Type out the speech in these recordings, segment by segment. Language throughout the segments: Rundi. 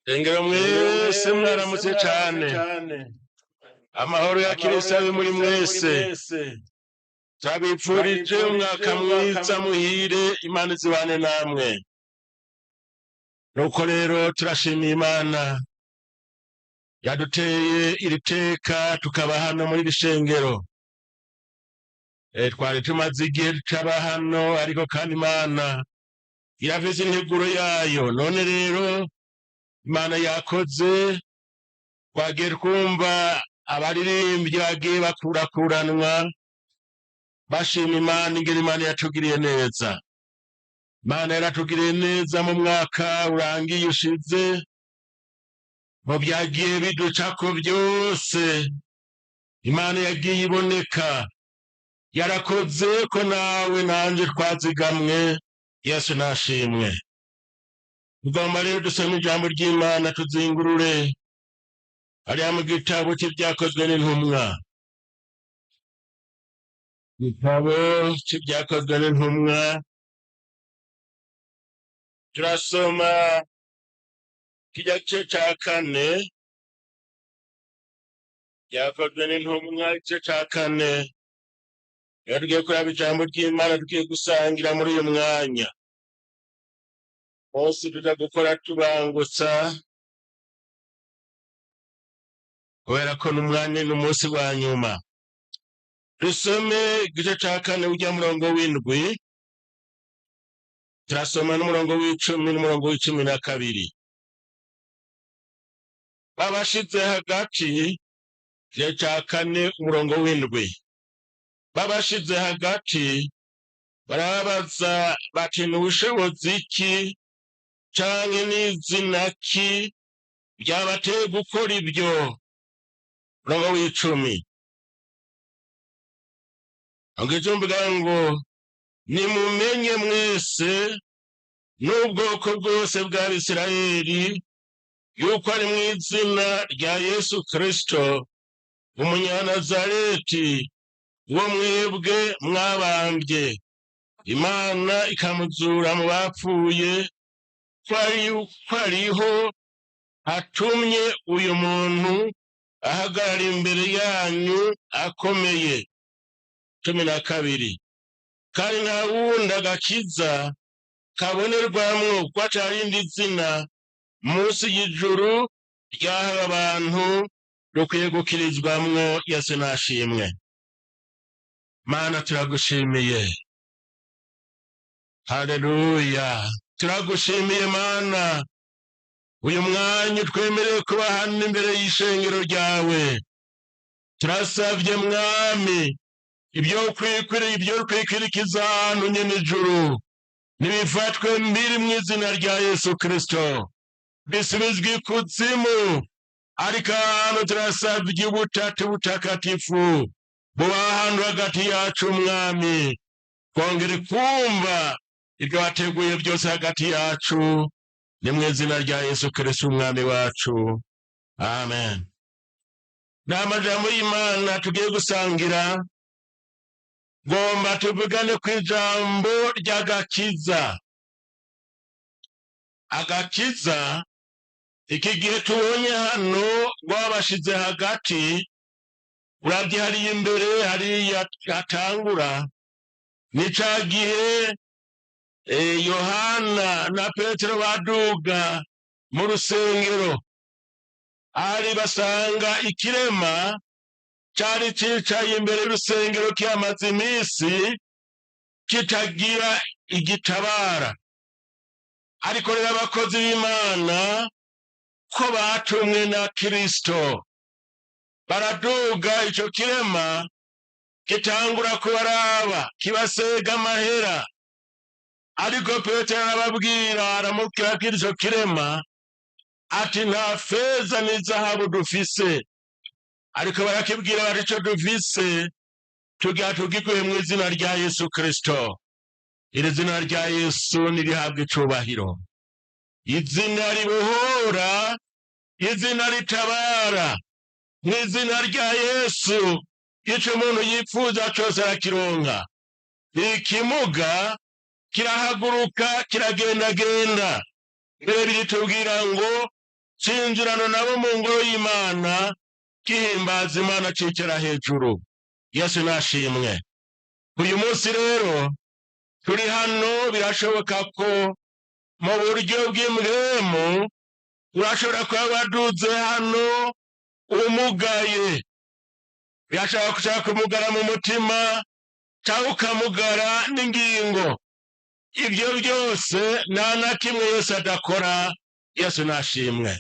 Engero mwese mwaramutse cane. Amahoro ya Kristo abe muri mwese. Turabipfurije umwaka mwiza muhire, Imana izibane namwe. Nuko rero turashimiye Imana yaduteye iri teka tukaba hano muri iri shengero. Twari tumaze igihe tutaba hano, ariko kandi Imana irafise integuro yayo. None rero Imana yakoze, twagiye twumva abaririmbyi bagiye bakurakuranwa bashima Imana ingene Imana yatugiriye neza. Imana yaratugiriye neza mu mwaka urangiye ushize, mu byagiye biducako byose Imana yagiye iboneka, yarakoze ko nawe nanje twazigamwe. Yesu nashimwe. Tugomba rero dusome ijambo ry'Imana, tuzingurure hariya mu gitabo c'Ivyakozwe n'Intumwa. Igitabo c'Ivyakozwe n'Intumwa, turasoma kirya gice ca kane. Vyakozwe n'Intumwa igice ca kane. Rero tugiye kuraba ijambo ry'Imana tugiye gusangira muri uyu mwanya bose, tuja gukora tubangutsa kubera ko n'umwanya n'umunsi wa nyuma. Dusome igice ca kane, urya murongo w'indwi, turasoma n'umurongo w'icumi n'umurongo w'12. Babashize hagati, igice ca kane umurongo w'indwi, babashize hagati barababaza bati: "Ni ubushobozi ki canke n'izina ki byabateye gukora ibyo?" Murongo w'icumi ngo mvuga ngo: "Nimumenye mwese n'ubwoko bwose bw'Abisirayeli yuko ari mu izina rya Yesu Kristo umunyanazareti, uwo mwebwe mwabambye, Imana ikamuzura mu bapfuye, ko ariho hatumye uyu muntu ahagarara imbere yanyu akomeye." 12: "Kandi nta wundi agakiza kabonerwamwo, kuko atarindi zina munsi y'ijuru ryahawe abantu dukwiye gukirizwamwo." Yesu nashimwe. Mana, turagushimiye. Haleluya, turagushimiye Mana, uyu mwanya utwemereye kuba hano imbere y'ishengero ryawe. Turasavye Mwami, ibyo kwikwira, ibyo kwikirikiza ahantu nyene ijuru nibifatwe mbiri mu izina rya Yesu Kristo, bisubizwe ikuzimu. Ariko ahantu turasavye ubutatu butakatifu buba ahantu hagati yacu, Mwami, twongere kumva ibyo wateguye byose hagati yacu. Ni mu izina rya Yesu Kristo Umwami wacu, amen. Ni amajambo y'Imana tugiye gusangira. Ngomba tuvugane ku ijambo ry'agakiza. Agakiza, iki gihe tubonye hano rwabashize hagati, urabye hariya imbere, hariya hatangura, ni ca gihe Yohana na Petero baduga mu rusengero, ari basanga ikirema cari cicaye imbere y'urusengero kihamaze iminsi kitagira igitabara. Ariko rero abakozi b'Imana ko batumwe na Kristo baraduga, ico kirema gitangura kubaraba kibasega amahera. Ariko Petero arababwira, aramubwira ko ico kirema ati: "Nta feza n'izahabu dufise." Ariko barakibwira bati: "Ico dufise tugira tugikuye mu izina rya Yesu Kristo." Iri zina rya Yesu nirihabwa icubahiro, izina ribohora, izina ritabara. Mu izina rya Yesu ico umuntu yifuza cose arakironka. Ikimuga kirahaguruka, kiragendagenda. Mbere biritubwira ngo cinjirana nabo mu ngoro y'Imana, gihimbaza Imana, cicara hejuru. Yesu nashimwe. Uyu munsi rero turi hano, birashoboka ko mu buryo bw'impwemu urashobora kuba waduze hano umugaye. Birashobora gushaka kumugara mu mutima cyangwa ukamugara n'ingingo. Ibyo byose nta na kimwe Yesu adakora. Yesu nashimwe.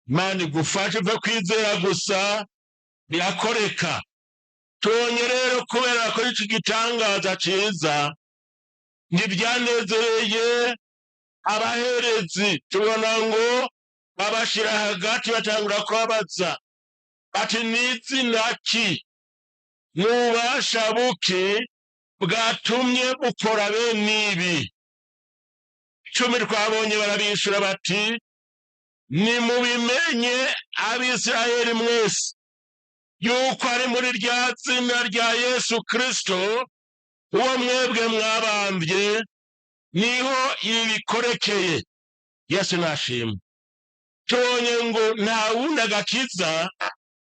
Imana igufashe uve kwizera gusa, birakoreka. Tubonye rero kubera ko iki gitangaza ciza ntibyanezereye abaherezi, tubona ngo babashira hagati, batangura kubabaza ati: "N'izina ki, n'ububasha buki bwatumye bukora bene ibi?" 10 twabonye barabishura bati: "Nimubimenye, Abisirayeli mwese, yuko ari muri rya zina rya Yesu Kristo, uwo mwebwe mwabambye, niho ibi bikorekeye." Yesu nashimwe. Tubonye ngo nta wundi agakiza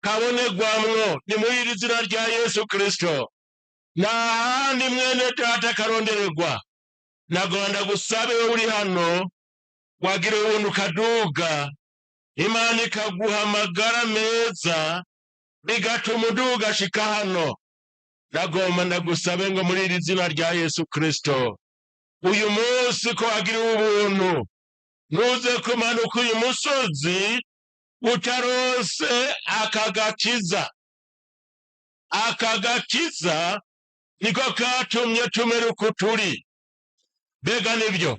kabonerwamwo, ni muri iri zina rya Yesu Kristo. Nta handi, mwene data, karondererwa. Nagomba gusabe wowe uri hano wagira ubuntu ukaduga, Imana ikaguha amagara meza, bigatuma uduga ashika hano. Nagomba ndagusabe ngo muri iri zina rya Yesu Kristo, uyu munsi ko wagira ubuntu, ntuze kumanuka uyu musozi utaronse aka gakiza. Aka gakiza niko katumye tumera uko turi. Mbega nibyo?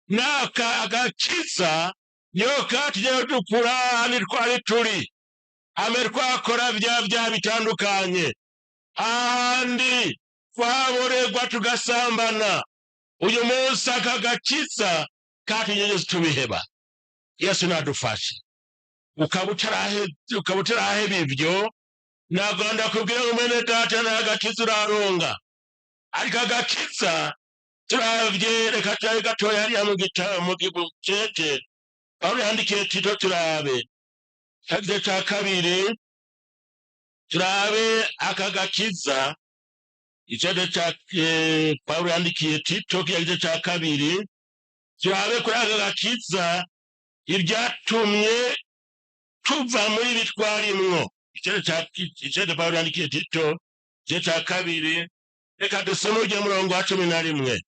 N'aka agakiza niyo katumye dukura ahandi twari turi, ame twakora bya byaha bitandukanye, ahandi twaborerwa tugasambana. Uyu munsi aka gakiza katumye tubiheba. Yesu nadufashe. Ukaba utaraheba ibyo, ntabwo ndakubwira ngo mwene data, nta gakiza uraronga. Ariko agakiza turavye, reka turabe gatoya hariya mu gitabo, mu gicete Pawulo yandikiye Tito, turabe igice ca kabiri, turabe aka gakiza. Icete ca Pawulo yandikiye Tito, kiya gice ca kabiri, turabe kuri aka gakiza ibyatumye tuva muri ibi twarimwo. Icete Pawulo yandikiye Tito, igice ca kabiri, reka dusome uryo murongo wa 11.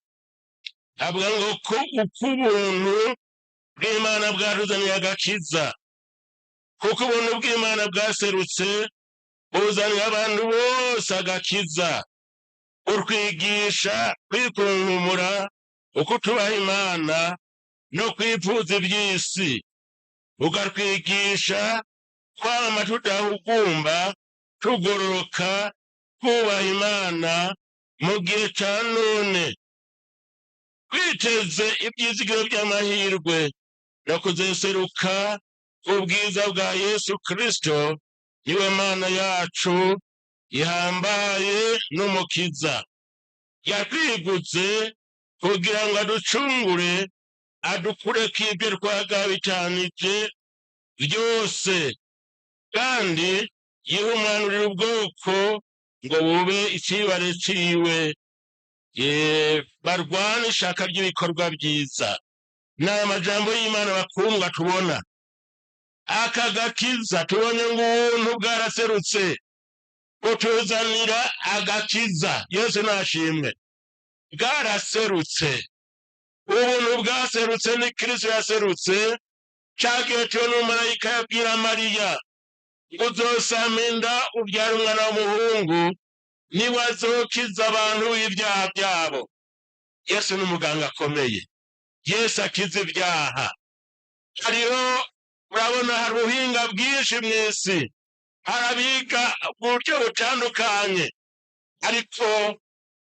Avuga ngo ko uko ubuntu bw'Imana bwatuzaniye agakiza, kuko ubuntu bw'Imana bwaserutse buzaniye abantu bose agakiza, utwigisha kwikunkumura uko tubaha Imana no kwifuza iby'isi, ukatwigisha kwama tudahugumba, tugororoka, kubaha Imana mu gihe ca none, twiteze ibyizigiro by'amahirwe no kuzeseruka ubwiza bwa Yesu Kristo, niwe Mana yacu ihambaye n'Umukiza. Yatwigutse kugira ngo aducungure, adukureko ibyo twagabitanije byose, kandi yihumanurira ubwoko ngo bube icibare ciwe, barwane ishaka ry'ibikorwa byiza. Ni amajambo y'Imana, bakundwa. Tubona aka gakiza, tubonye ngo ubuntu bwaraserutse butuzanira agakiza. Yesu nashimwe. Bwaraserutse, ubuntu bwaserutse, ni Kristo yaserutse. Cagihe tubona umumarayika yabwira Mariya ngo: "Uzosama inda, ubyara umwana w'umuhungu, niwe azokiza abantu ibyaha byabo." Yesu ni umuganga akomeye. Yesu akiza ibyaha. Hariho, murabona, hari ubuhinga bwinshi mu isi, hari abiga uburyo butandukanye, ariko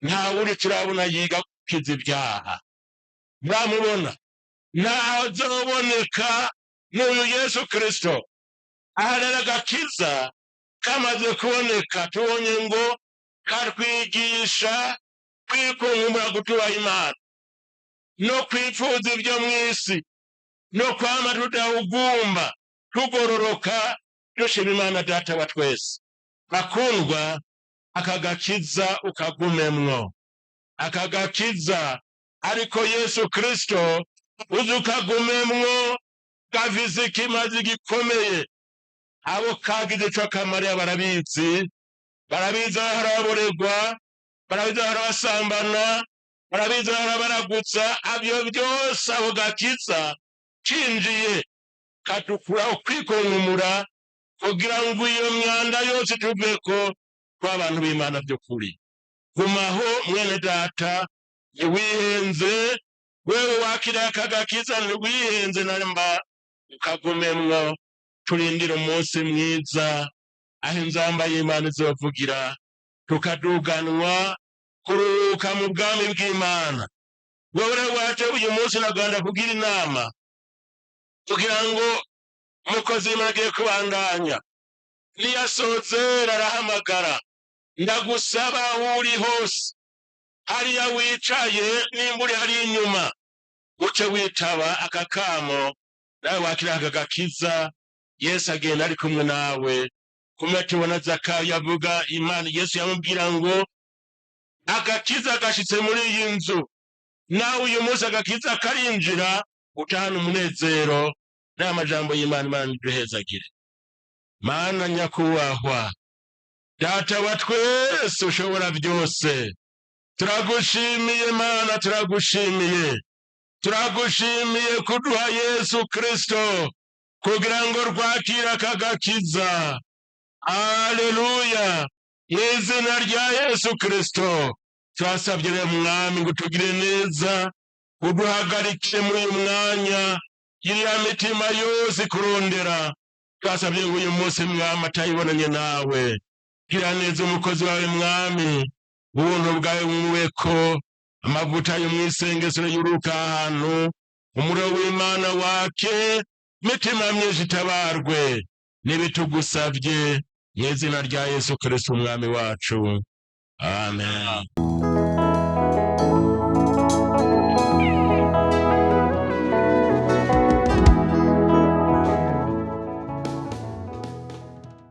nta wundi turabona yiga gukiza ibyaha. Muramubona, ntazoboneka n'uyu Yesu Kristo. Aha rero agakiza kamaze kuboneka, tubonye ngo katwigisha kwikunkumura, gutubaha Imana no kwifuza ibyo mu isi. No kwama tudahugumba, tugororoka, dushima Imana Data wa twese. Bakundwa, aka gakiza ukagumemwo, aka gakiza ariko Yesu Kristo uzi ukagumemwo, gafise ikimazi gikomeye. Abo kagize ico akamariya barabizi, barabizi aho haraboregwa, barabizi aho harabasambana, barabizi aho harabaragutsa. Avyo byose abo gakiza cinjiye kadukuraho kwikunkumura, kugira ngo iyo myanda yose tuveko tw'abantu b'Imana by'ukuri. Gumaho mwene data, ntiwihenze. Wewe wakiriye aka gakiza, ntiwihenze namba, ukagumemwo. Turindire umunsi mwiza aho inzamba y'Imana izovugira, tukaduganwa kuruhuka mu bwami bw'Imana. Wewe rero waje uyu munsi, naganda kugira inama kugira ngo umukozi w'Imana agiye kubandanya, niyasozera arahamagara. Ndagusaba aho uri hose, hariya wicaye, nimba uri hariya inyuma, uce witaba aka kamo, nawe wakira aka gakiza. Yesu agenda ari kumwe nawe. Kumwe tubona Zakayo yavuga Imana, Yesu yamubwira ngo agakiza gashitse muri iyi nzu. Nawe uyu munsi agakiza karinjira, utahana umunezero n'amajambo y'Imana. Imana iduhezagire. Mana nyakubahwa, Data wa twese ushobora byose, turagushimiye Mana, turagushimiye, turagushimiye kuduha Yesu Kristo kugira ngo rwakire aka gakiza. Aleluya! Mu izina rya Yesu Kristo turasabye rero Mwami ngo utugire neza, uduhagarike muri uyu mwanya iriya mitima yose ikurondera. Twasabye ngo uyu munsi Mwami atayibonanye nawe, gira neza umukozi wawe Mwami, ubuntu bwawe bumuweko, amavuta yo mwisengesero yuruka ahantu, umuriro w'Imana wake, mitima myinshi itabarwe. N'ibitugusabye mu izina rya Yesu Kristo Umwami wacu, amen.